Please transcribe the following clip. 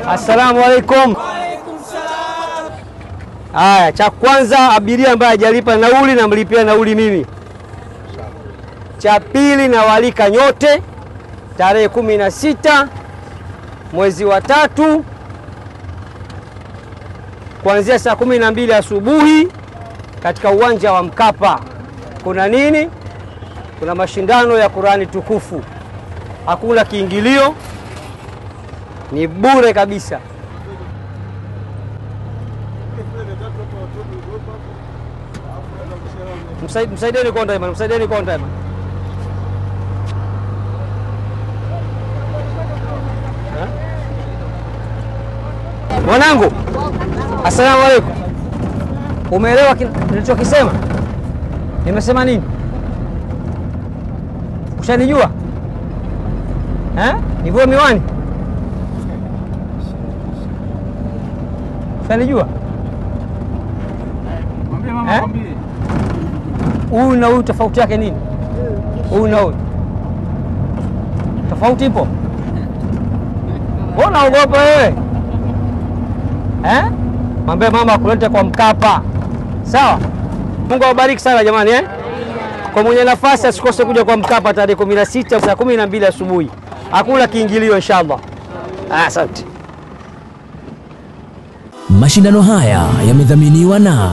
Assalamu alaikum. Haya, cha kwanza abiria ambaye hajalipa nauli namlipia nauli mimi. Cha pili nawalika nyote tarehe 16 mwezi wa 3 kuanzia saa 12 asubuhi katika uwanja wa Mkapa. Kuna nini? Kuna mashindano ya Qurani tukufu. Hakuna kiingilio, ni bure kabisa. Msaidieni konda imani, msaidieni konda imani. Mwanangu, assalamu alaikum. Umeelewa nilichokisema? Nimesema nini? Ushanijua? Eh? Nivue miwani? Ushanijua? Mwambie mama, mwambie. Huyu na huyu tofauti yake nini? Huyu na huyu tofauti ipo? Mbona uogopa wewe? Eh? Mwambie mama akulete kwa Mkapa. Sawa? Mungu awabariki sana jamani, eh? Kwa mwenye nafasi asikose kuja kwa Mkapa tarehe 16 saa 12 asubuhi. Hakuna kiingilio inshallah. Asante. Mashindano haya yamedhaminiwa na